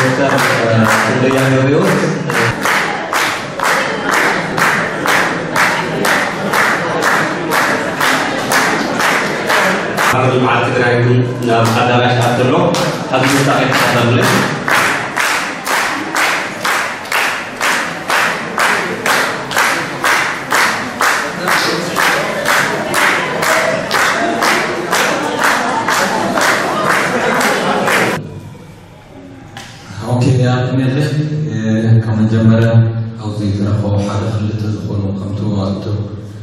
ዶክተር ክንደያ ገብረህይወት ኣብ ልምዓት ትግራይ እውን ናብ ኣዳራሽ ኣትሎ ኣብዚ ተሳተፍለ። ኦኬ፣ ያቅሜልህ ከመጀመሪያ ኣብዚ ዝረኸቡ ሓደ ክልተ ዝኾኑ ከምቲ ኣቶ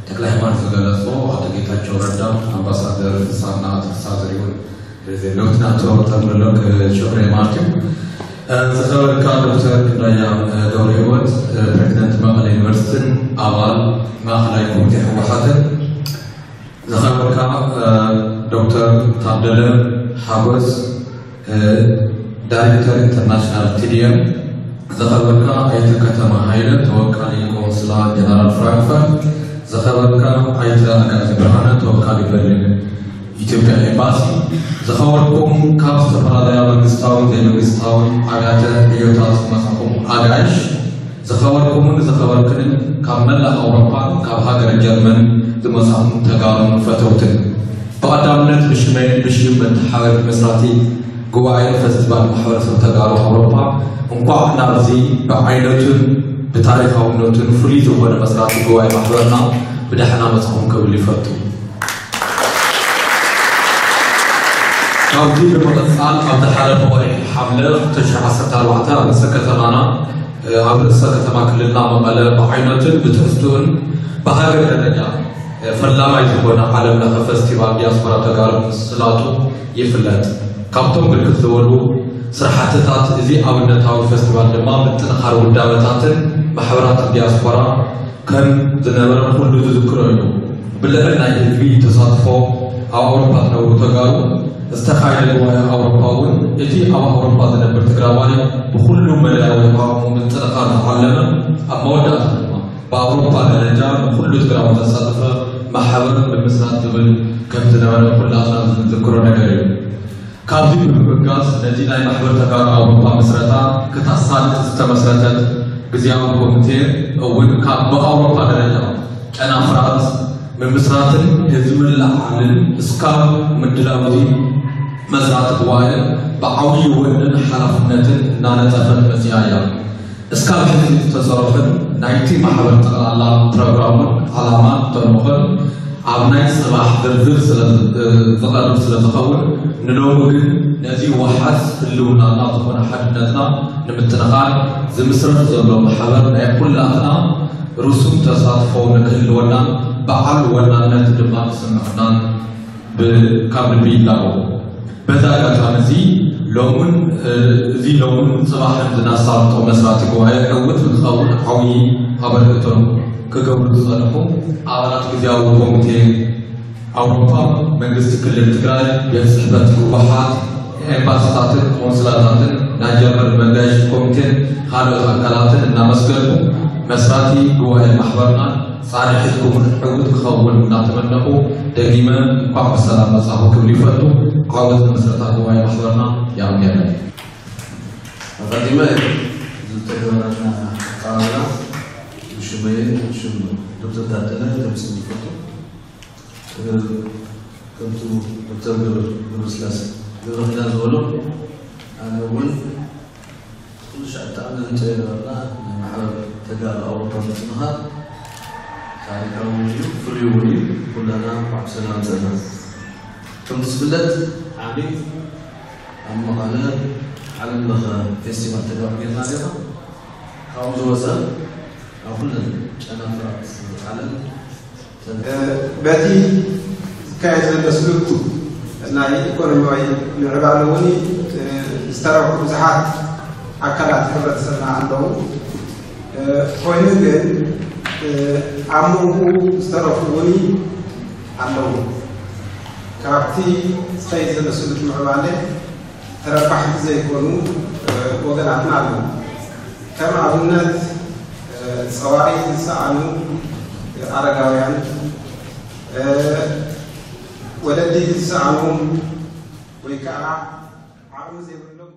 ተክለ ሃይማኖት ዝገለጾ ኣቶ ጌታቸው ረዳ፣ ኣምባሳደር ፍሳና ተሳዘሪውን ፕሬዚደንት ናቶ ተምረሎ ሸፍሬ ማርቲን፣ ዝኸበርካ ዶክተር ክንዳያ ገብረ ህይወት፣ ፕሬዚደንት መቐለ ዩኒቨርሲቲን ኣባል ማእኸላይ ኮሚቴ ህወሓትን፣ ዝኸበርካ ዶክተር ታደለ ሓጎስ፣ ዳይሬክተር ኢንተርናሽናል ቲዲኤም፣ ዝኸበርካ ኣይተ ከተማ ሃይለ፣ ተወካሊ ቆንስላ ጀነራል ፍራንክፈርት፣ ዝኸበርካ ኣይተ ኣጋዚ ብርሃነ፣ ተወካሊ በርሊን ኢትዮጵያ ኤምባሲ፣ ዝኸበርኩም ካብ ዝተፈላለያ መንግስታውን ዘይመንግስታውን ኣብያተ ዕዮታት ዝመጻኹም ኣጋይሽ፣ ዝኸበርኩምን ዝኸበርክንን ካብ መላእ ኣውሮፓ ካብ ሃገረ ጀርመን ዝመጻኹም ተጋሩን ፈተውትን፣ ብቐዳምነት ብሽመይን ብሽም መተሓባበርቲ መስራቲ ጉባኤ ፈስቲቫል ማሕበረሰብ ተጋሩ ኣውሮፓ እንኳዕ ናብዚ ብዓይነቱን ብታሪኻውነቱን ፍሉይ ዝኾነ መስራቲ ጉባኤ ማሕበርና ብደሓና መጻኹም ክብል ይፈቱ። ካብዚ ብምቕጻል ኣብ ዝሓለፈ ወርሒ ሓምለ ክልተ ሽሕ ዓሰርተ ኣርባዕተ ኣብ ርእሰ ከተማና ኣብ ርእሰ ከተማ ክልልና መቐለ ብዓይነቱን ብትሕዝትኡን ብሃገር ደረጃ ፈላማይ ዝኾነ ዓለም ለኸ ፈስቲቫል ዲያስፖራ ተጋሩ ምስላጡ ይፍለጥ። ካብቶም ብርክት ዝበሉ ስራሕትታት እዚ ኣብነታዊ ፈስቲቫል ድማ ምጥንኻር ውዳበታትን ማሕበራትን ዲያስፖራ ከም ዝነበረ ኩሉ ዝዝክሮ እዩ። ብልዕል ናይ ህዝቢ ተሳትፎ ኣብ ኣውሮፓ ዝነብሩ ተጋሩ ዝተኻየደ ጉባኤ ኣውሮፓ እውን እቲ ኣብ ኣውሮፓ ዝነብር ትግራዋይ ብኩሉ መዳያዊ ዓቕሙ ምጥንኻር ዝዓለመ ኣብ መወዳእታ ድማ ብኣውሮፓ ደረጃ ንኩሉ ትግራዊ ዘሳተፈ ማሕበር ብምስራት ዝብል ከም ዝነበረ ኩላትና ዝዝክሮ ነገር እዩ። ካብዚ ብምብጋስ ነቲ ናይ ማሕበር ተጋሩ ኣውሮፓ ምስረታ ክታሳልጥ ዝተመስረተት ግዝያዊ ኮሚቴ እውን ካብ ብኣውሮፓ ደረጃ ጨናፍራት ምምስራትን ህዝቢ ምልዓልን እስካብ ምድላው እቲ መስራቲ ጉባኤ ብዓብዪ ወንን ሓላፍነትን እናነጠፈት መፂኣ እያ። እስካብ ሕዚ ዝተሰርሑን ናይቲ ማሕበር ጠቕላላ ፕሮግራሙን ዓላማን ተልእኾን ኣብ ናይ ፅባሕ ዝርዝር ስለ ዝቐርብ ስለ ዝኸውን ንሎሚ ግን ነዚ ዋሓስ ህልውናና ዝኾነ ሓድነትና ንምጥንኻር ዝምስረት ዘሎ ማሕበር ናይ ኩላትና ርሱም ተሳትፎ ንክህልወናን በዓል ወናነት ድማ ክስምዐናን ካብ ልቢ ይላቦ። በዚ ኣጋጣሚ እዚ ሎምን እዚ ሎምን ፅባሕን ዝናሳልጦ መስራቲ ጉባኤ ዕውት ንክኸውን ዓብዪ ኣበርክቶ ክገብሩ ዝፀንሑ ኣባላት ግዝያዊ ኮሚቴ ኣውሮፓ፣ መንግስቲ ክልል ትግራይ፣ ቤት ፅሕፈት ህወሓት፣ ኤምባሲታትን ቆንስላታትን ናይ ጀርመን መጋየሺ ኮሚቴን ካልኦት ኣካላትን እናመስገንኩ መስራቲ ጉባኤ ማሕበርና ፃንሒትኩምን ዕውት ክኸውን እናተመነኹ ደጊመ እንኳዕ ብሰላም መፃኹ ክብል ይፈቱ። ዓወት ንምስረታ ጉባኤ ማሕበርና ያምገነ። ኣቐዲመ ዝተገበረልና ኣቀባብላ ብሽመይን ሽም ዶክተር ታደለ ከምስል ይፈቱ። ከምቱ ዶክተር ገብረስላሴ ገብረኪዳን ዝበሎ ኣነ እውን ኩሉ ሻዕ ብጣዕሚ ንህንፀ የነበርና ናይ ማሕበር ተጋሩ ኣውሮፓ ምፅንኻር ታሪካዊ እውን እዩ፣ ፍሉይ እውን እዩ። ኩላና እንኳዕ ብሰላም መፀና። ከምቲ ዝፍለጥ ዓሊ ኣብ መቐለ ዓለም ለኸ ፌስቲቫል ተጋሩ ጌርና ኔርና። ካብኡ ዝወፀ ኣብ ኩለን ጨናፍራት ዓለም በቲ ዝካየድ ዘሎ ስሉጥ ናይ ኢኮኖሚያዊ ምዕባለ እውን ዝተረብሑ ብዙሓት ኣካላት ሕብረተሰብና ኣለዉ። ኮይኑ ግን ኣብ መንጎኡ ዝተረፉ እውን ኣለዉ። ካብቲ ዝኸይድ ዘሎ ስሉጥ ምዕባለ ተረባሕቲ ዘይኮኑ ወገናትና ኣለዉ። ከም ኣብነት ፀዋዒት ዝሰኣኑ ኣረጋውያን፣ ወለዲ ዝሰኣኑ ወይ ከዓ ዓቕሚ ዘይብሎም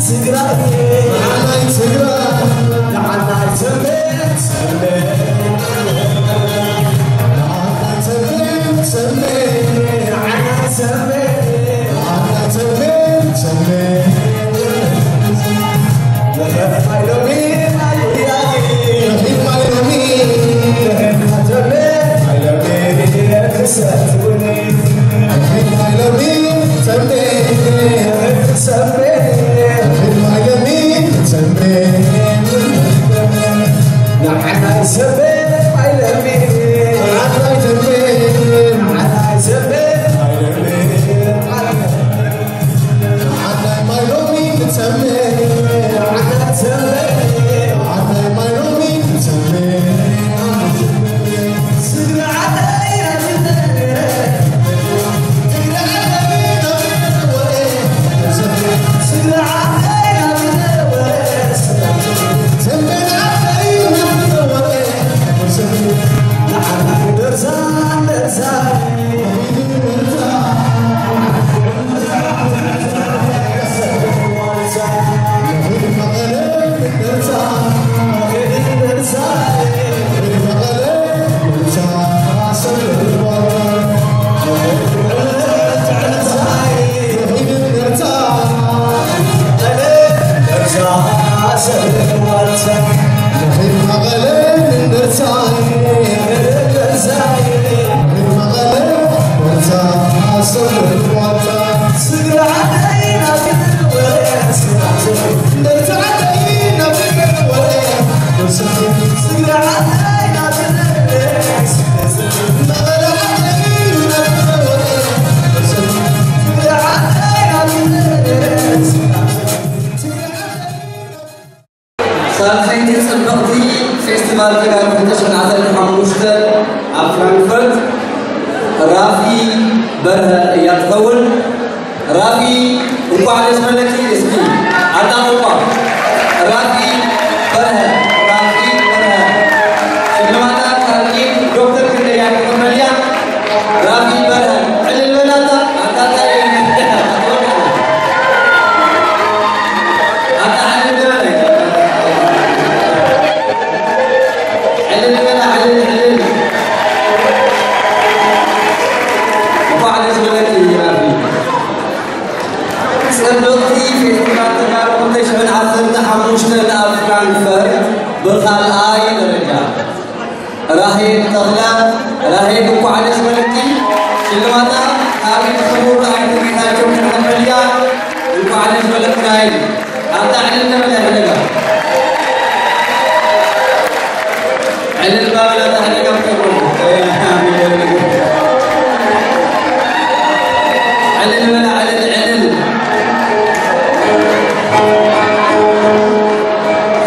ትግራይ፣ ንዓናይ ትግራይ፣ ንዓናይ ትግራይ፣ ንዓናይ ትግራይ፣ ንዓናይ ትግራይ፣ ንዓናይ ትግራይ። ሳልሰይቲ ጽብቕቲ ፌስቲቫል ተጋሩ ክልተ ሽሕን ዓሰርተ ሓሙሽተ ኣብ ፍራንክፈርት ራፊ በርሀ እያ ትኸውን። ራፊ እንኳዕ ደስ በለኪ። እስኪ ኣጣቕቋ ራፊ በርሀ፣ ራፊ በርሀ። ሽልማታ ካብ ኢድ ዶክተር ክንደያ ክትመልያ ራፊ በርሀ ዕልል በላታ ኣጣጣ ኣጣ ዕልል በላ ዕልል በላ ዕልል ዕልል። እንኳዕ ደስ በለኪ ራፊ። ጽብቕቲ ፌስቲቫል ተጋሩ ክልተ ሽሕን ዓሰርተ ሓሙሽተን ኣብ ፍራንክፈርት ብኻልኣይ ደረጃ ራሄል ተኽለ። ራሄል እንኳዕ ደስ በለኪ። ሽልማታ ካብ ኢድ ክቡር ኣይተ ጌታቸው ክንቐበል እያ። እንኳዕ ደስ በለኪ ራሄል። ኣታ ዕልል በል ሕደጋ። ዕልል በል ኣታ ሕደጋ። ዕልል በል ዕልል ዕልል።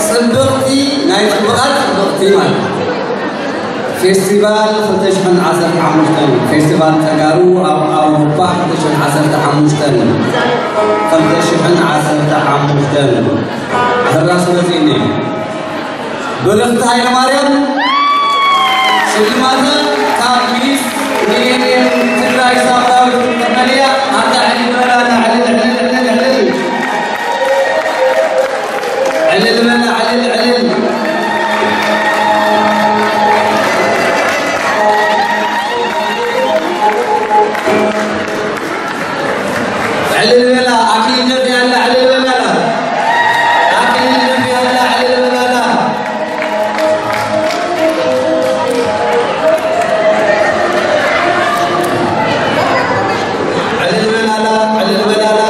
ጽብቕቲ ናይ ጽቡቓት ጽብቕቲ ማለት ፌስቲቫል ክልተ ሽሕን ዓሰርተ ሓሙሽተን ፌስቲቫል ተጋሩ ኣብ ኣውሮፓ ክልተ ሽሕን ዓሰርተ ሓሙሽተን ክልተ ሽሕን ዓሰርተ ሓሙሽተን ሕራስ መጺእኒ። ብርኽቲ ሃይለማርያም ሽልማታ ካብ ሚስ ሚሊኒየም ትግራይ ሳምራዊት ተመልያ ኣብታ ዕልል በላ ዕልል ዕልል ዕልል ዕልል። ዕልል በላ ዕልል ዕልል። ዕልል በላ ኣክሊል ደፊኣላ ዕልል በላ። ኣክሊል ደፊኣላ ዕልል በላ። ዕልል በላላ ዕልል በላላ።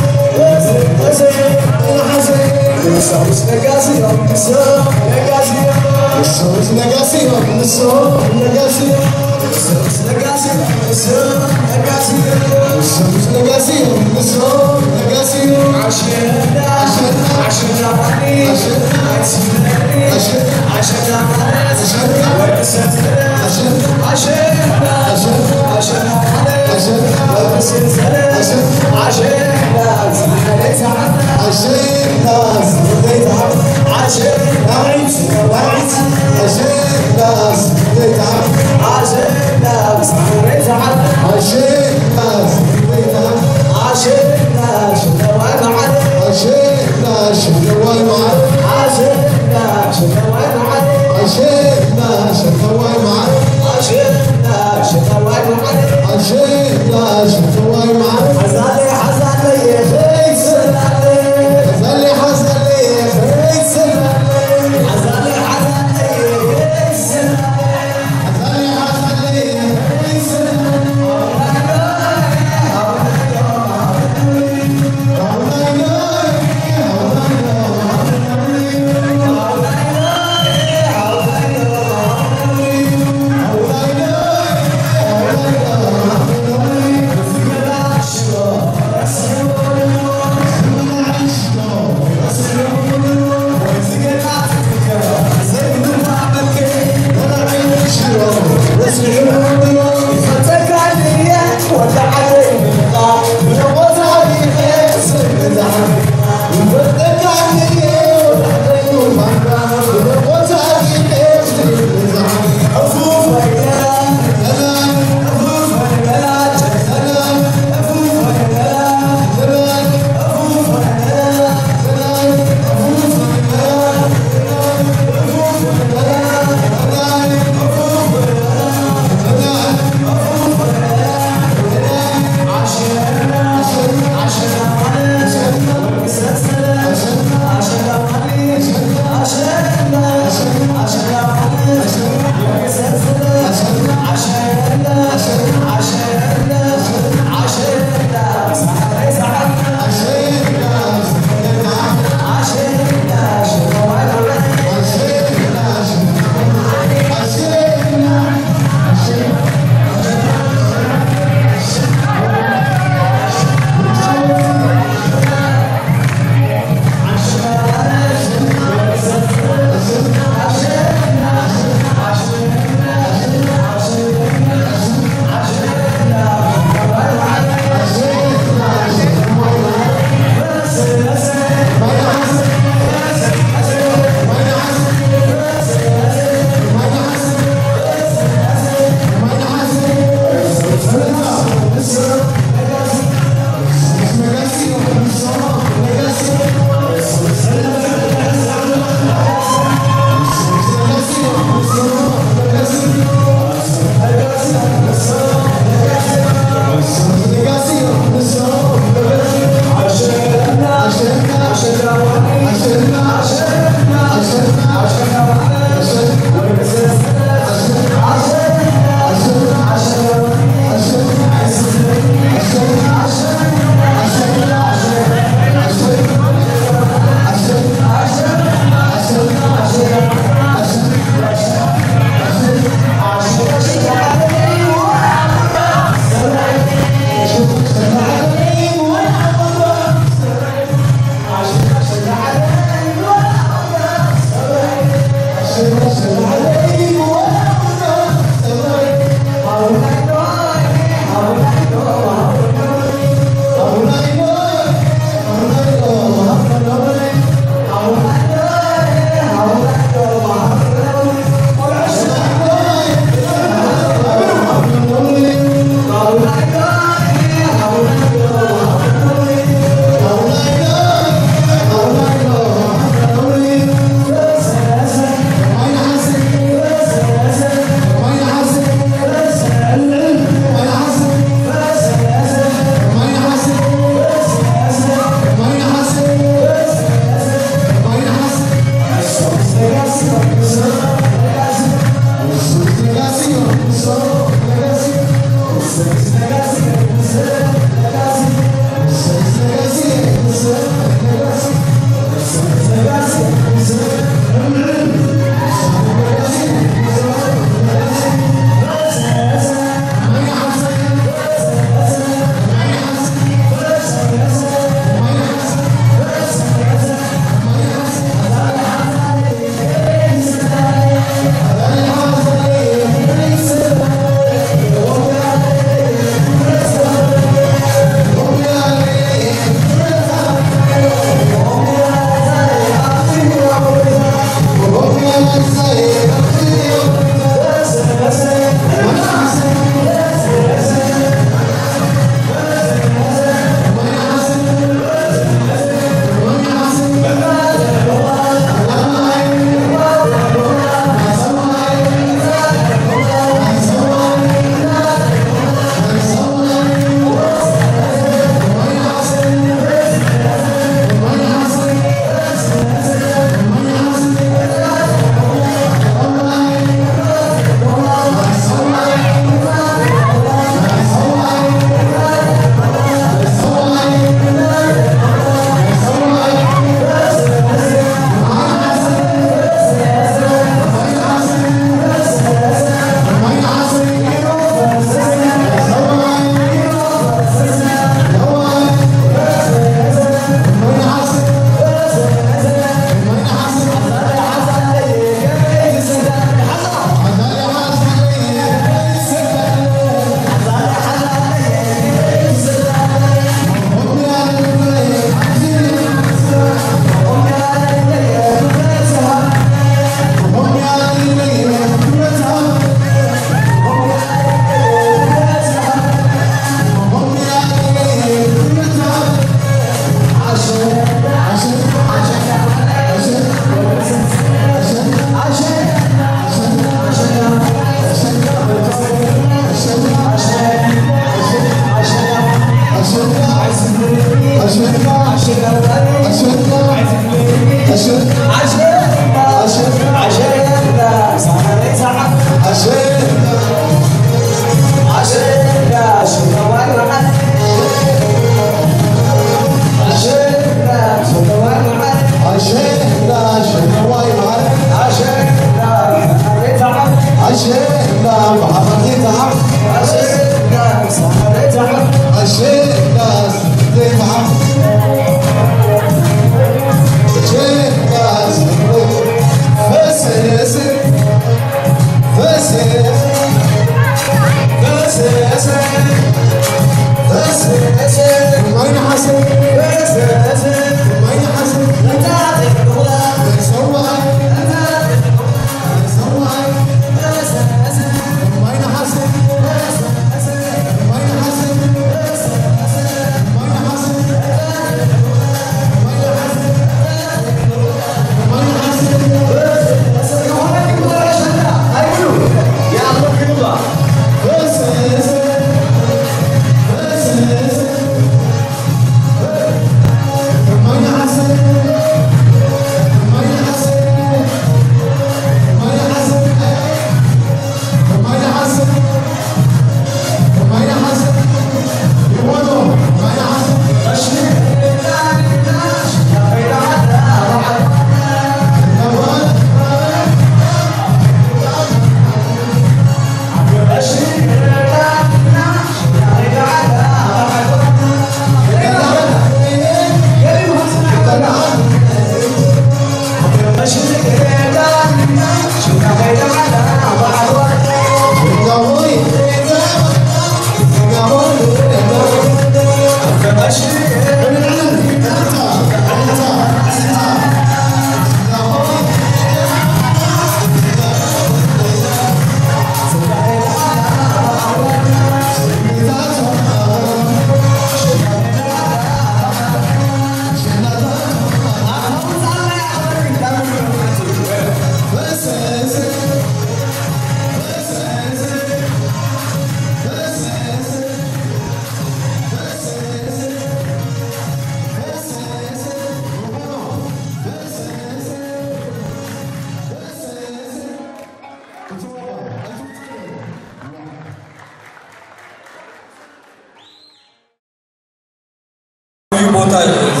እዩ ቦታ ይሕዝ።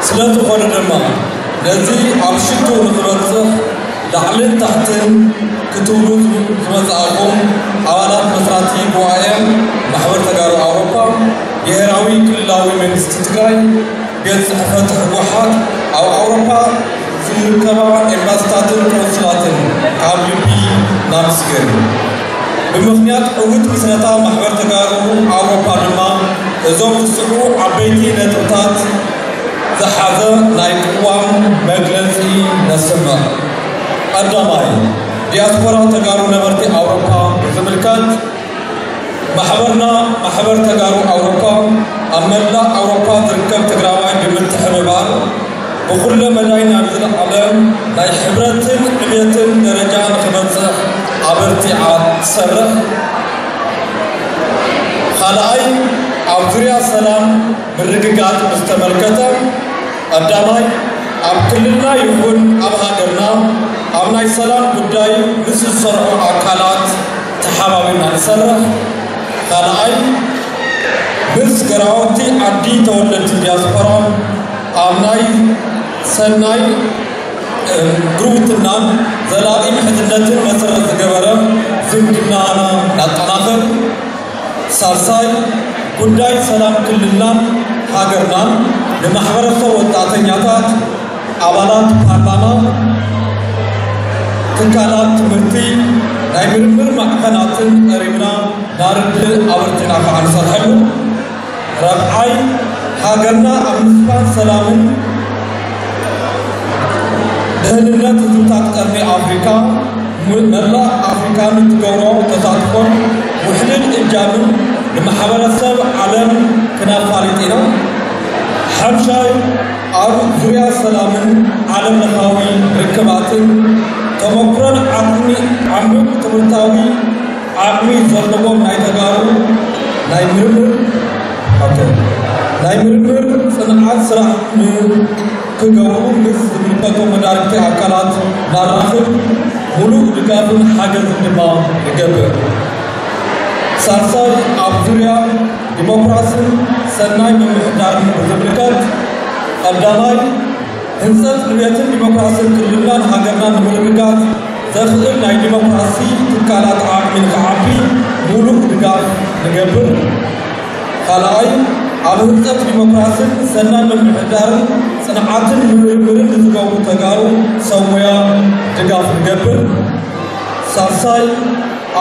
ስለ ዝኾነ ድማ ነዚ ኣብ ሽቱ ንኽበጽሕ ላዕልን ታሕትን ክትብሉ ዝመጻእኩም ኣባላት መስራቲ ጉባኤ ማሕበር ተጋሩ ኣውሮፓ፣ ብሄራዊ ክልላዊ መንግስቲ ትግራይ፣ ቤት ጽሕፈት ህወሓት፣ ኣብ ኣውሮፓ ዝርከባ ኤምባሲታትን ቆንስላትን ካብ ልቢ ናመስግን። ብምኽንያት ዕዉት ምስረታ ማሕበር ተጋሩ ኣውሮፓ ድማ እዞም ዝስዕቡ ዓበይቲ ነጥብታት ዝሓዘ ናይ ቅዋም መግለጺ ነስምዕ። ቀዳማይ፣ ዲያስፖራ ተጋሩ ነበርቲ ኣውሮፓ ዝምልከት። ማሕበርና ማሕበር ተጋሩ ኣውሮፓ ኣብ መላእ ኣውሮፓ ዝርከብ ትግራዋይ ብምትሕብባር ብኩለ መዳይ ናብ ዝለዓለ ናይ ሕብረትን ዕብየትን ደረጃ ንክበፅሕ ኣበርቲዓ ትሰርሕ። ካልኣይ፣ ኣብ ዙርያ ሰላም ምርግጋፅ ብዝተመልከተ፣ ቀዳማይ፣ ኣብ ክልልና ይኹን ኣብ ሃገርና ኣብ ናይ ሰላም ጉዳይ ምስ ዝሰርሑ ኣካላት ተሓባቢርና ንሰርሕ። ካልኣይ፣ ምስ ገራውቲ ዓዲ ተወለድቲ ዲያስፖራ ኣብ ናይ ሰናይ፣ እ፣ ጉርብትናን ዘላቒ ምሕዝነትን መሰረት ዝገበረ ዝምድናና ነጠናኽር። ሳልሳይ፣ ጉዳይ ሰላም ክልልናን ሃገርናን ንማሕበረሰብ ወጻእተኛታት፣ ኣባላት ፓርላማ፣ ትካላት ትምህርቲ፣ ናይ ምርምር ማዕኸናትን ቀሪብና ናርድእ ኣበርቲዕና ከዓ ንሰርሐሉ። ረብዓይ፣ ሃገርና ኣብ ምስፋን ሰላምን ደህንነት ህዝብታት ቀርኒ ኣፍሪካ፣ መላእ ኣፍሪካ ንትገብሮ ተሳትፎን ውሕሉል እጃምን ንማሕበረሰብ ዓለም ክነፋልጥ ኢና። ሓምሻይ፣ ኣብ ዙርያ ሰላምን ዓለም ለኻዊ ርክባትን ተመኩሮን ዓቕሚ ዓሚቕ ትምህርታዊ ዓቕሚ ዘለዎም ናይ ተጋሩ ናይ ምርምር፣ ኦኬ፣ ናይ ምርምር ጽንዓት ስራሕ ን-፣ ክገብሩ ምስ ዝምልከቶም መዳርግቲ ኣካላት ናራኽብ። ሙሉእ ድጋፍን ሓገዝን ድማ ንገብር። ሳልሳይ፣ ኣብ ዙርያ ዲሞክራስን ሰናይ ምምሕዳርን ብዝምልከት፣ ቀዳማይ፣ ህንፀት ዕብየትን ዲሞክራስን ክልልናን ሃገርናን ንምርግጋፅ ዘኽእል ናይ ዲሞክራሲ ትካላት ዓቕሚ ንክዓቢ ሙሉእ ድጋፍ ንገብር። ካልኣይ፣ ኣብ ህንፀት ዲሞክራስን ሰናይ ምምሕዳርን ፅንዓትን ምርምርን ንዝገብሩ ተጋሩ ሰብ ሞያ ድጋፍ ንገብር። ሳልሳይ፣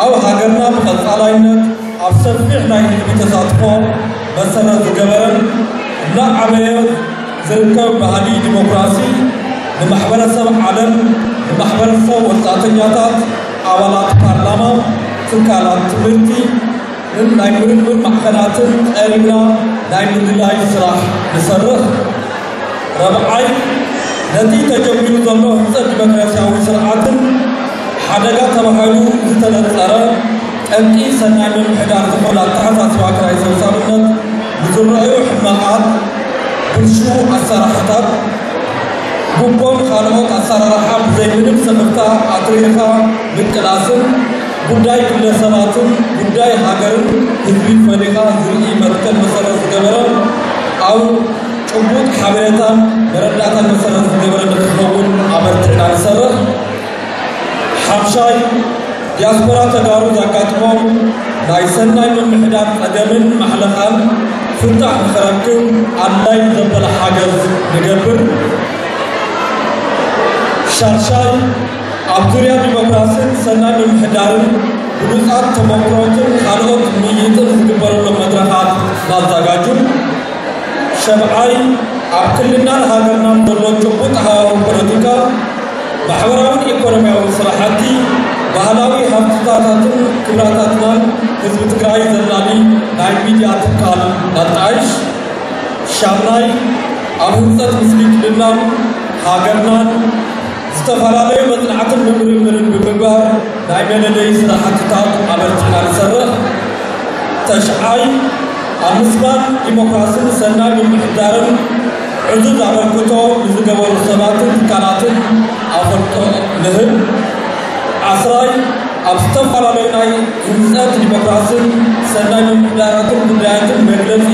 ኣብ ሃገርና ብቐፃላይነት ኣብ ሰፊሕ ናይ ህዝቢ ተሳትፎ መሰረት ዝገበረን እናዓበየ ዝርከብ ባህሊ ዲሞክራሲ ንማሕበረሰብ ዓለም፣ ንማሕበረሰብ ወፃእተኛታት፣ ኣባላት ፓርላማ፣ ትካላት ትምህርቲ፣ ናይ ምርምር ማዕኸናትን ቀሪብና ናይ ምልላይ ስራሕ ንሰርሕ። ረብዓይ፣ ነቲ ተጀሚሩ ዘሎ ህንፀት ዲሞክራሲያዊ ስርዓትን ሓደጋ ተባሂሉ ዝተነፀረ ጠንቂ ሰናይ ምምሕዳር ዝኾነ ኣተሓሳስባ ክራይ ሰብሳብነት ንዝረኣዩ ሕማቓት ብልሹ ኣሰራርሓታት፣ ጉቦን ካልኦት ኣሰራርሓ ብዘይ ምንም ስኽፍታ ኣትሪርካ ምቅላስን ጉዳይ ግለሰባትን ጉዳይ ሃገርን ህዝቢ ፈሊኻ ዝርኢ መትከል መሰረት ዝገበረ ኣብ ጭቡጥ ሓበሬታን መረዳእታን መሰረት ዝገበረ ንክኸውን ኣበርቲዕና ንሰርሕ። ሓምሻይ፣ ዲያስፖራ ተጋሩ ዘጋጥሞም ናይ ሰናይ ምምሕዳር ጸገምን ማሕለኻን ፍታሕ ንኽረክብ ኣድላይ ዘበለ ሓገዝ ንገብር። ሻድሻይ፣ ኣብ ዙርያ ዲሞክራስን ሰናይ ምምሕዳርን ብሉጻት ተመክሮትን ካልኦት ምይይጥን ዝግበረሎም መድረኻት ናዘጋጁ። ሸብዓይ፣ ኣብ ክልልናን ሃገርናን ዘሎ ጭቡጥ ሃዋህው ፖለቲካ፣ ማሕበራውን ኢኮኖሚያውን ስራሕቲ፣ ባህላዊ ሃፍትታታትን ክብራታትናን ህዝቢ ትግራይ ዘላሊ ናይ ሚድያ ትካል ነጣይሽ። ሻምናይ፣ ኣብ ህንፀት ምስሊ ክልልናን ሃገርናን ዝተፈላለዩ መፅናዕትን ምምርምርን ብምግባር ናይ መለለዪ ስራሕትታት ኣበርቲዕና ንሰርሕ። ተሽዓይ፣ ኣብ ምስፋን ዲሞክራስን ሰናይ ምምሕዳርን ዕዙዝ ኣበርክቶ ንዝገበሩ ሰባትን ትካላትን ኣፈልጦ ንህብ። ዓስራይ፣ ኣብ ዝተፈላለዩ ናይ ህንፀት ዲሞክራስን ሰናይ ምምሕዳራትን ጉዳያትን መግለፂ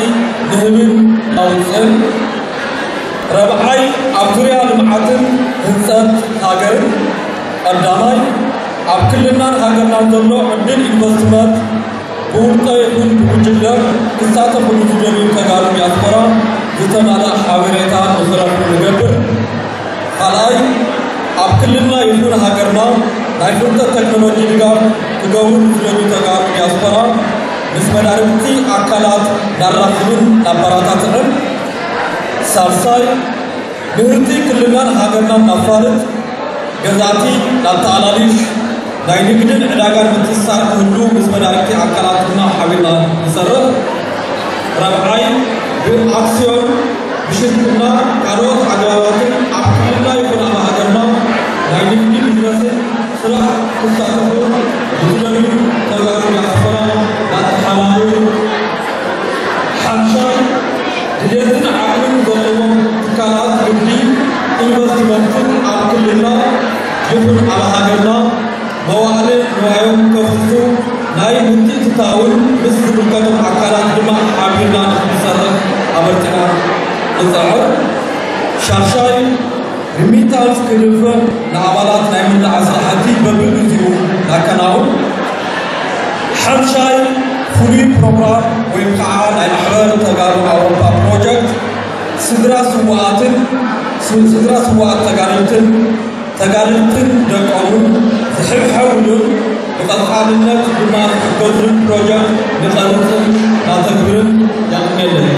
ንህብን ነውፅእን። ረብዓይ፣ ኣብ ዙርያ ልምዓትን ህንፀት ሃገርን ቀዳማይ፣ ኣብ ክልልናን ሃገርናን ዘሎ ዕድል ኢንቨስትመንት ብውልቀ ይኹን ብጉጅለ ክሳተፍሉ ዝደልዩ ተጋሩ ዲያስፖራ ዝተማልኣ ሓበሬታ ንኽረኽቡ ንገብር። ካልኣይ፣ ኣብ ክልልና ይኹን ሃገርና ናይ ፍልጠት ቴክኖሎጂ ድጋፍ ክገብሩ ንዝደልዩ ተጋሩ ዲያስፖራ ምስ መዳርግቲ ኣካላት ናራኽብን ናበረታትዕን። ሳልሳይ፣ ምህርቲ ክልልናን ሃገርናን ነፋልጥ፣ ገዛእቲ ናተኣላልሽ፣ ናይ ንግድን ዕዳጋን ምትእስሳር ክህሉ ምስ መዳርግቲ ኣካላት ድማ ሓቢርና ንሰርሕ። ራብዓይ፣ ብኣክስዮን፣ ብሽርክና፣ ካልኦት ኣገባባትን ኣብ ክልልና ይኹን ኣብ ሃገርና ናይ ንግዲ ቢዝነስን ስራሕ ክሳተፉ ዝደልዩ ተጋሩ ዲያስፖራ ናተሓባበሩ። ሓምሻይ፣ ድሌትን ዓቕምን ዘለዎም ትካላት ንግዲ ኢንቨስትመንትን ኣብ ክልልና ይኹን ኣብ ሃገርና መዋዕለ ንዋዮም ከፍስሱ ናይ ምትእትታውን ምስ ዝምልከቶም ኣካላት ድማ ሓቢርና ንክንሰርሕ ኣበርቲዕና ንፅዕር። ሻድሻይ፣ ሪሚታንስ ክድፈ ንኣባላት ናይ ምልዓል ስራሕቲ በብግዚኡ ናከናውን። ሓምሻይ፣ ፍሉይ ፕሮግራም ወይ ከዓ ናይ ማሕበር ተጋሩ ኣውሮፓ ፕሮጀክት ስድራ ስውኣትን ስ- ስድራ ስውኣት ተጋደልትን ተጋደልትን ደቆምን ዝሕብሐብሉን ብቐፃልነት ድማ ዝሕገዙን ፕሮጀክት ንቐርፅን ናተግብርን። ያቕኔለይ።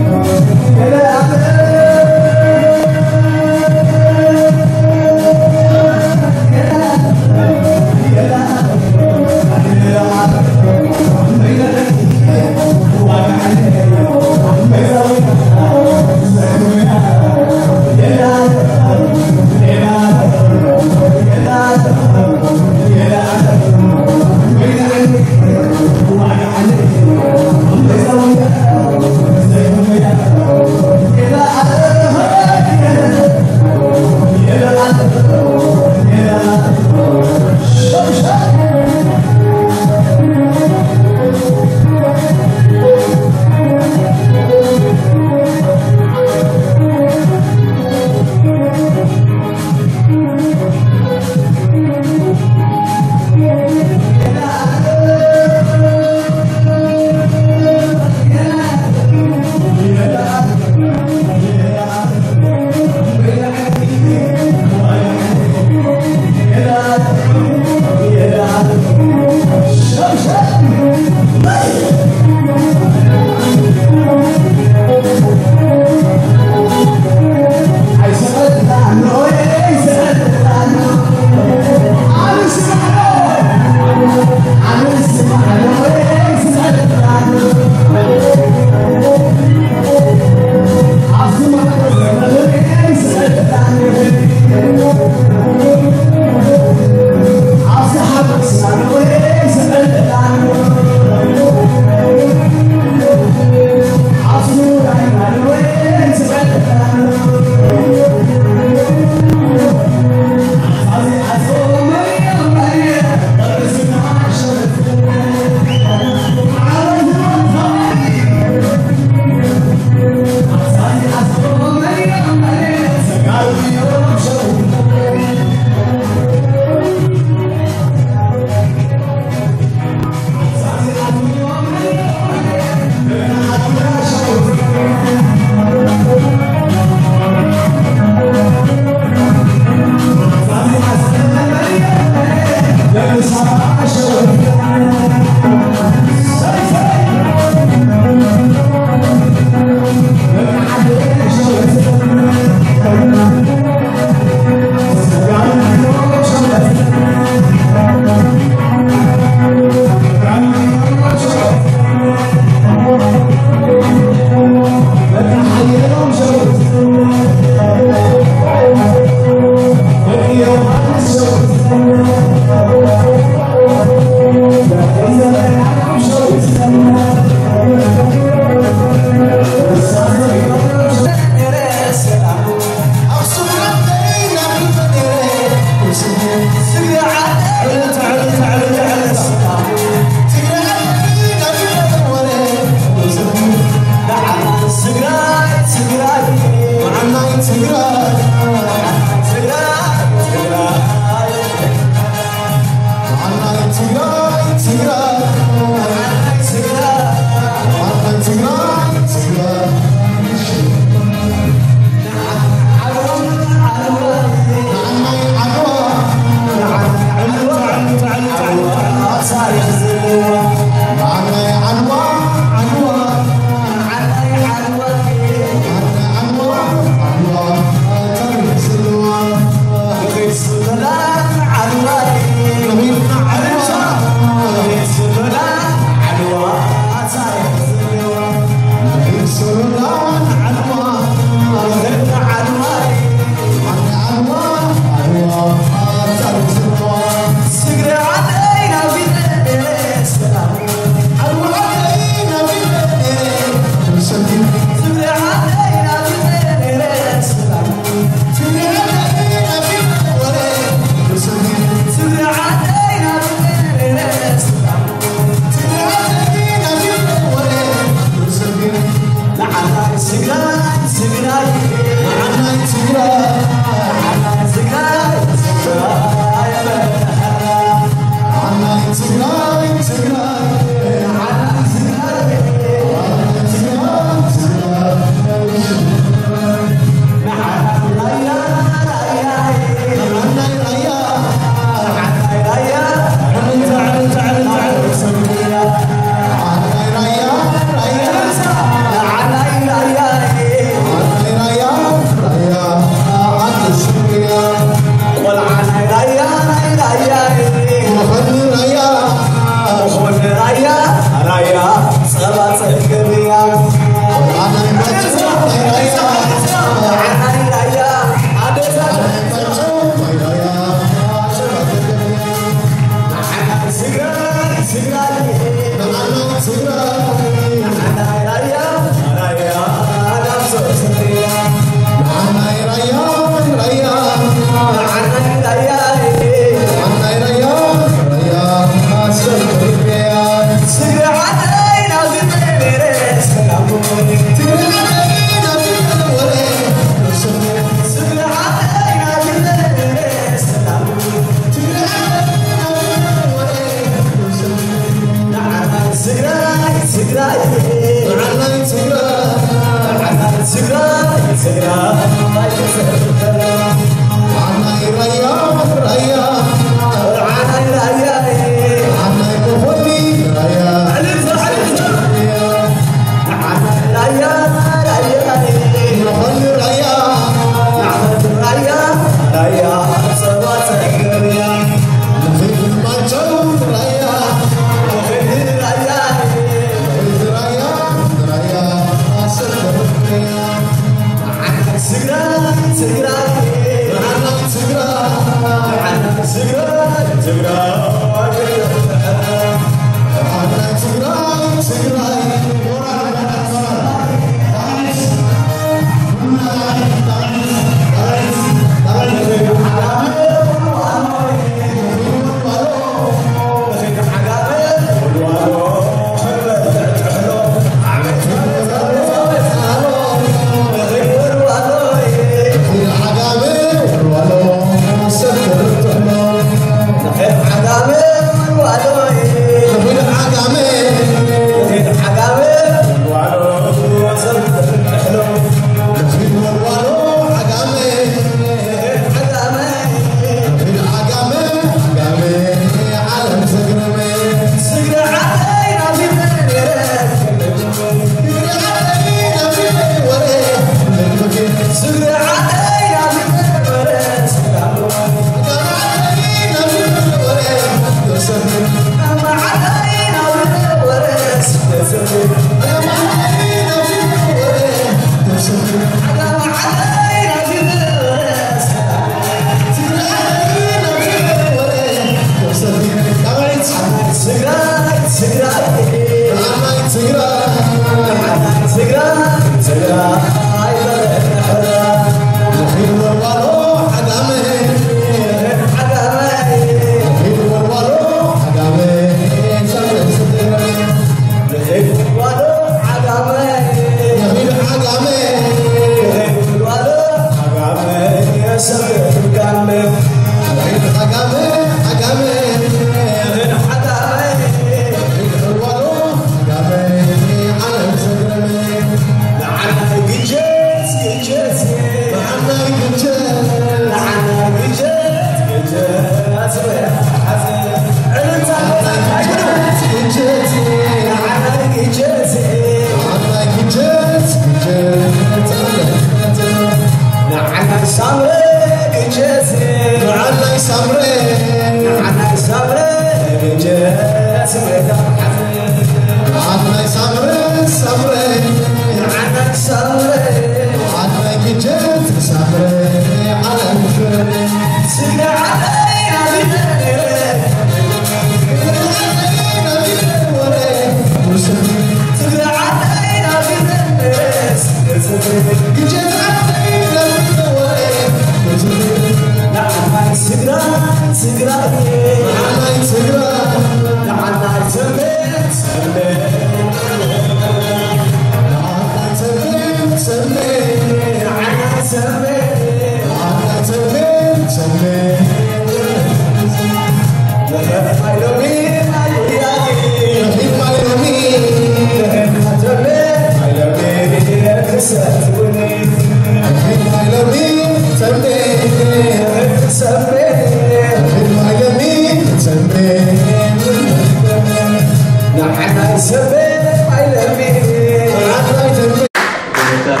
ዶክተር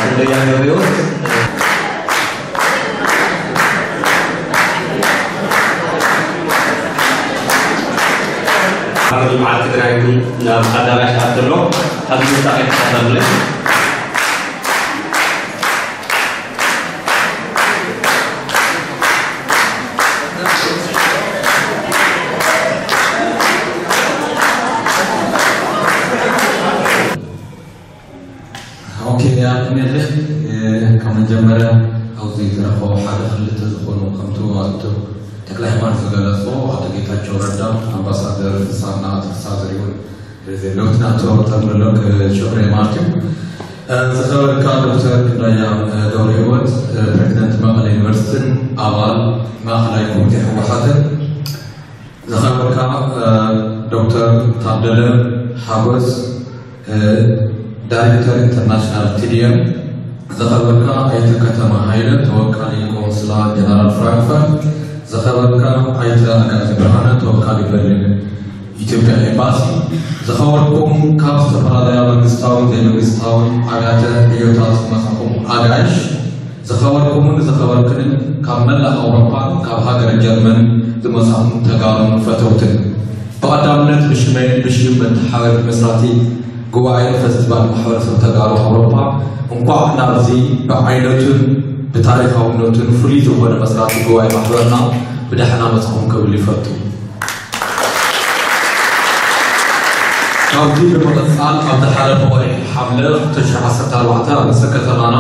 ክንደያ ገብረሕይወት ማሕበር ልምዓት ትግራይ እውን ናብ ኣዳራሽ ኣትሎ ኣብዚ ምምጻእ ይከታተሉለይ። ኦኬ፣ ያቅኔልህ ከመጀመሪያ ኣብዚ ዝረኸቡ ሓደ ክልተ ዝኾኑ ከምቲ ኣቶ ተክለ ሃይማኖት ዝገለጾ ኣቶ ጌታቸው ረዳ ኣምባሳደር ሳና ተሳዘሪውን ሌፍትናንት ኮሎኔል ሸብሬ ማርቲን፣ ዝኸበርካ ዶክተር ክንዳያ ገብረ ህይወት፣ ፕሬዚደንት መቐለ ዩኒቨርሲቲን ኣባል ማእኸላይ ኮሚቴ ህወሓትን፣ ዝኸበርካ ዶክተር ታደለ ሓጎስ፣ ዳይሬክተር ኢንተርናሽናል ቲዲኤም፣ ዝኸበርካ ኣይተ ከተማ ሃይለ፣ ተወካሊ ቆንስላ ጀነራል ፍራንክፈርት፣ ዝኸበርካ ኣይተ ኣጋዚ ብርሃነ፣ ተወካሊ በርሊን ኢትዮጵያ ኤምባሲ፣ ዝኸበርኩም ካብ ዝተፈላለያ መንግስታውን ዘይመንግስታውን ኣብያተ ዕዮታት ዝመጻኹም ኣጋይሽ፣ ዝኸበርኩምን ዝኸበርክንን ካብ መላእ ኣውሮፓ፣ ካብ ሃገረ ጀርመን ዝመጻኹም ተጋሩን ፈተውትን፣ ብቐዳምነት ብሽመይን ብሽም መተሓባበርቲ መስራቲ ጉባኤ ፈስቲቫል ማሕበረሰብ ተጋሩ ኣውሮፓ፣ እንኳዕ ናብዚ ብዓይነቱን ብታሪኻውነቱን ፍሉይ ዝኾነ መስራቲ ጉባኤ ማሕበርና ብደሕና መጻኹም ክብል ይፈቱ። ካብዚ ብምቕጻል፣ ኣብ ዝሓለፈ ወርሒ ሓምለ ክልተ ሽሕ ዓሰርተ ኣርባዕተ ኣብ ርእሰ ከተማና፣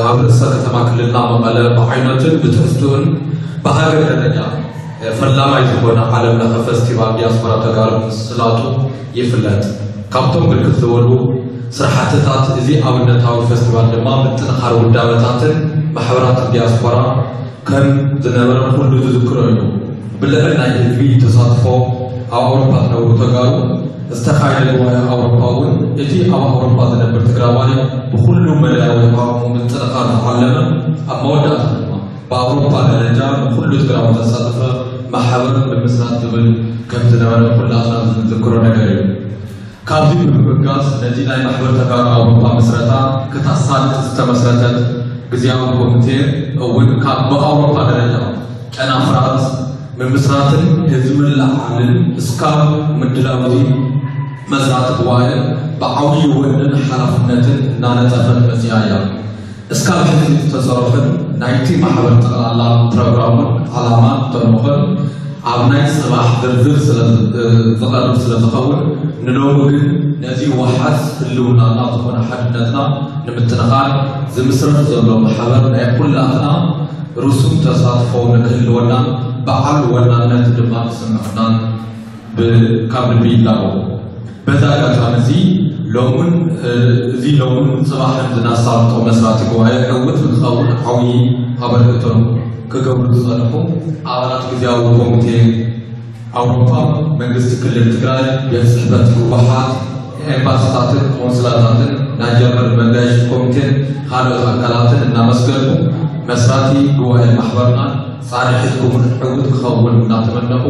ኣብ ርእሰ ከተማ ክልልና መቐለ ብዓይነቱን ብትሕዝትኡን ብሃገር ደረጃ ፈላማይ ዝኾነ ዓለም ለኸ ፈስቲቫል ዲያስፖራ ተጋሩ ምስላጡ ይፍለጥ። ካብቶም ብርክት ዝበሉ ስራሕትታት እዚ ኣብነታዊ ፈስቲቫል ድማ ምጥንኻር ውዳበታትን ማሕበራትን ዲያስፖራ ከም ዝነበረ ኩሉ ዝዝክሮ እዩ። ብልዕሊ ናይ ህዝቢ ተሳትፎ ኣብ ኣውሮፓ ዝነብሩ ተጋሩ ዝተኻየደ ጉባኤ ኣውሮፓ እውን እቲ ኣብ ኣውሮፓ ዝነብር ትግራዋይ ብኩሉ መዳያዊ ዓቕሙ ምጥንኻር ዝዓለመ፣ ኣብ መወዳእታ ድማ ብኣውሮፓ ደረጃ ንኩሉ ትግራዊ ዘሳተፈ ማሕበር ብምስራት ዝብል ከም ዝነበረ ኩላትና ዝንዝክሮ ነገር እዩ። ካብዚ ብምብጋስ ነቲ ናይ ማሕበር ተጋሩ ኣውሮፓ ምስረታ ክታሳልጥ ዝተመስረተት ግዝያዊ ኮሚቴ እውን ካብ ብኣውሮፓ ደረጃ ጨናፍራት ምምስራትን ህዝቢ ምልዓልን እስካብ ምድላው እዚ መስራቲ ጉባኤ ብዓብዪ ወንን ሓላፍነትን እናነጠፈት መፂኣ እያ። እስካብ ሕዚ ዝተሰርሑን ናይቲ ማሕበር ጠቕላላ ፕሮግራሙን ዓላማን ተልእኾን ኣብ ናይ ጽባሕ ዝርዝር ስለ ዝ-፣ ዝቐርብ ስለ ዝኸውን፣ ንሎሚ ግን ነዚ ወሓስ ህልውናና ዝኾነ ሓድነትና ንምጥንኻር ዝምስረት ዘሎ ማሕበር ናይ ኩላትና ርሱን ተሳትፎ ንክህልወናን በዓል ወናነት ድማ ክስምዐናን ብ-፣ ካብ ልቢ ይላቦ። በዚ ኣጋጣሚ እዚ ሎምን፣ እ፣ እዚ ሎምን ጽባሕን ዝናሳልጦ መስራቲ ጉባኤ ዕውት ንክኸውን ዓብዪ ኣበርክቶ ክገብሩ ዝጸንሑ ኣባላት ግዝያዊ ኮሚቴ ኣውሮፓ፣ መንግስቲ ክልል ትግራይ፣ ቤት ጽሕፈት ህወሓት፣ ኤምባሲታትን ቆንስላታትን፣ ናይ ጀርመን መጋየሽቲ ኮሚቴን ካልኦት ኣካላትን እናመስገንኩ፣ መስራቲ ጉባኤ ማሕበርና ጻንሒትኩምን ዕዉት ክኸውን እናተመነኹ፣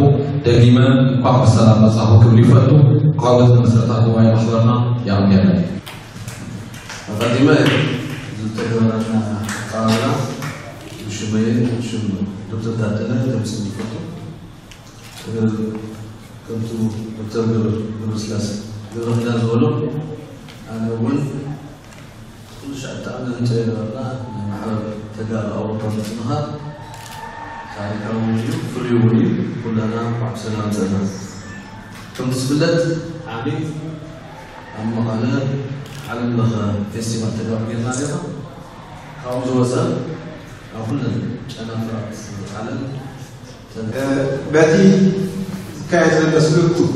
ደጊመ እንኳዕ ብሰላም መጻኹም ክብል ይፈቱ። ዓወት ንምስረታ ጉባኤ ማሕበርና። የቐንየለይ። ኣቐዲመ ዝተገበረልና ኣቀባብላ ብሽመይን ብሽም ዶክተር ታደለ ከምስል ይፈቱ። ከምቱ ዶክተር ገብረ፣ ገብረስላሴ፣ ገብረ ኪዳን ዝበሎ፣ ኣነ እውን ኩሉ ሻዕ ብጣዕሚ ንህንጾ የነበርና። ናይ ማሕበር ተጋሩ ኣውሮፓ ምጽንኻር ታሪኻዊ እውን እዩ፣ ፍሉይ እውን እዩ። ኩላና እንኳዕ ብሰላም መጸና። ከምቲ ዝፍለጥ ዓሚ ኣብ መቐለ ዓለም ለኸ ፌስቲቫል ተጋሩ ጌርና ኔርና። ካብኡ ዝወጸ ኣብ ኩለን ጨናፍራት ዓለም በቲ ዝካየድ ዘሎ ስግግር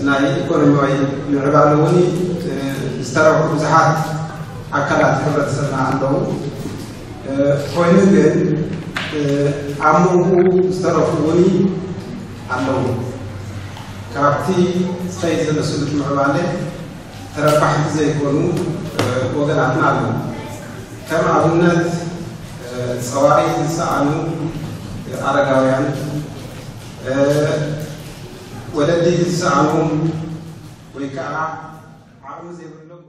ናይ ኢኮኖሚያዊ ምዕባለ እውን ዝተረብሑ ብዙሓት ኣካላት ሕብረተሰብና ኣለዉ። ኮይኑ ግን ኣብ መንጎኡ ዝተረፉ እውን ኣለዉ። ካብቲ ዝኸይድ ዘሎ ስሉጥ ምዕባለ ተረባሕቲ ዘይኮኑ ወገናትና ኣለዉ። ከም ኣብነት ጸዋሪት ዝሰኣኑ ኣረጋውያን፣ ወለዲ ዝሰኣኑ ወይ ከዓ ዓቕሚ ዘይብሎም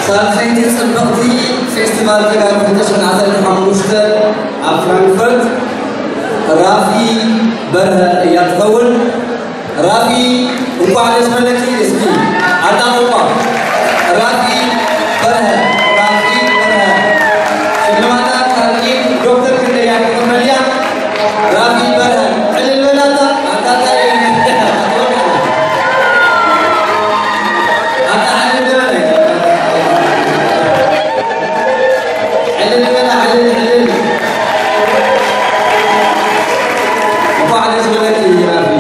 ሳልሰይቲ ጽብቕቲ ፌስቲቫል ተጋሩ ክልተ ሽሕን ዓሰርተ ሓሙሽተ ኣብ ፍራንክፈርት ራፊ በርሀ እያ ትኸውን። ራፊ፣ እንኳዕ ደስ በለኪ። እስኪ ኣጣቕቋ። ራፊ በርሀ፣ ራፊ በርሀ። ሽልማታ ካብ ኢድ ዶክተር ክንደያ ክትመልያ። ራፊ በርሀ፣ ዕልል በላታ። ኣታ ታይ፣ ኣታ ዕልል በላ። ዕልል በላ፣ ዕልል፣ ዕልል። እንኳዕ ደስ በለኪ ራፊ።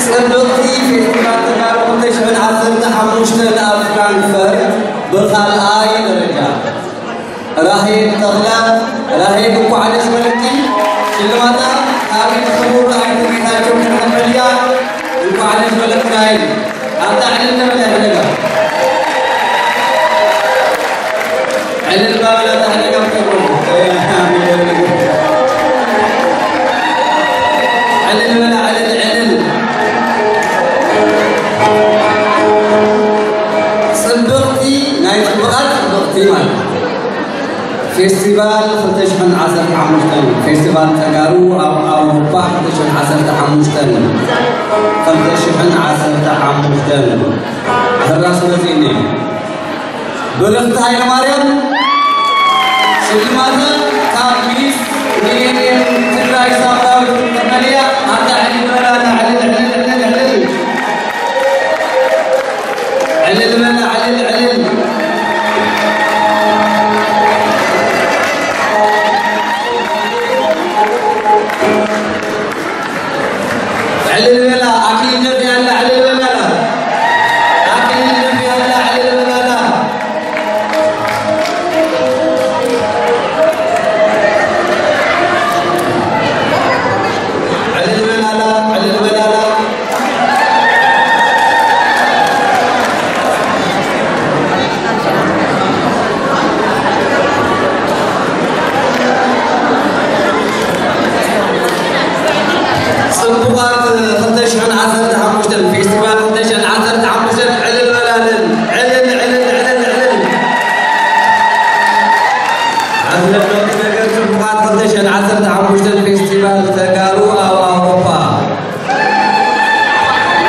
ጽብቕቲ ፌስቲቫል ተጋሩ ክልተ ሽሕን ዓሰርተ ሓሙሽተን ኣብ ፍራንክፈርት ብኻልኣይ ደረጃ። ራሄል ተኽለ፣ ራሄል እንኳዕ ደስ በለኪ። ሽልማታ ካብ ኢድ ክቡር ኣይተ ጌታቸው ክንሕበልያ። እንኳዕ ደስ በለኪ ራሄል። ኣታ ዕልል በላ ሕደጋ። ዕልል በላ ኣታ ሕደጋ። ዕልል በላ፣ ዕልል፣ ዕልል። ጽብቕቲ፣ ናይ ጽቡቓት ጽብቕቲ ማለት። ፌስቲቫል ክልተ ሽሕን ዓሰርተ ሓሙሽተን፣ ፌስቲቫል ተጋሩ ኣብ ኣውሮፓ ክልተ ሽሕን ዓሰርተ ሓሙሽተን፣ ክልተ ሽሕን ዓሰርተ ሓሙሽተን። ሕራስ መጺእኒ። ብርኽቲ ሃይለማርያም ሽልማታ ካብ ሚስ ሚሌኒየም ትግራይ ሳውዳዊት መመልያ ኣታ ዕልል በላ፣ ዕልል፣ ዕልል፣ ዕልል፣ ዕልል። ዕልል በላ፣ ዕልል፣ ዕልል። ዕልል በላ፣ ኣክሊል ደፊኣላ፣ ዕልል በላላ። ኣክሊል ደፊኣላ፣ ዕልል በላላ። ዕልል በላላ፣ ዕልል በላላ። ጽቡቓት ክልተ ሽሕን ዓሰርተ ሓሙሽተን፣ ፌስቲቫል ክልተ ሽሕን ዓሰርተ ሓሙሽተን ዕልል በላለን። ዕልል፣ ዕልል፣ ዕልል፣ ዕልል። ኣዝለመቲ ነገር ጽቡቓት ክልተ ሽሕን ዓሰርተ ሓሙሽተን ፌስቲቫል ተጋሩ ኣብ ኣውሮፓ።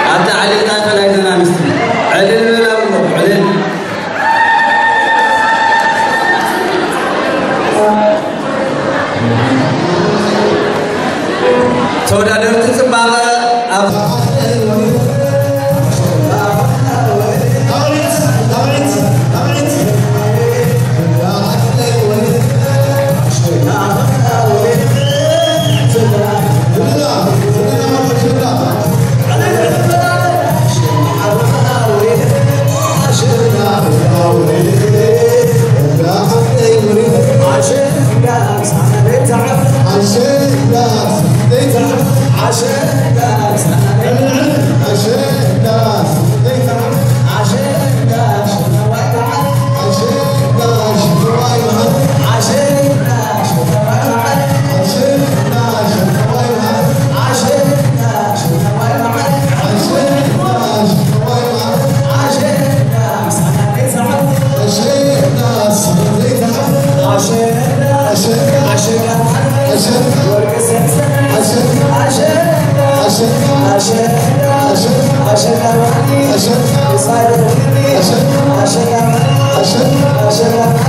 ኣታ ዕልልታ ፈላይ ዘና ሚስትሪ። ዕልል በላ ብሎ፣ ዕልል። ተወዳደርቲ ጽባቐ ኣብ Ashen, ashen, ashen, ashen, ashen.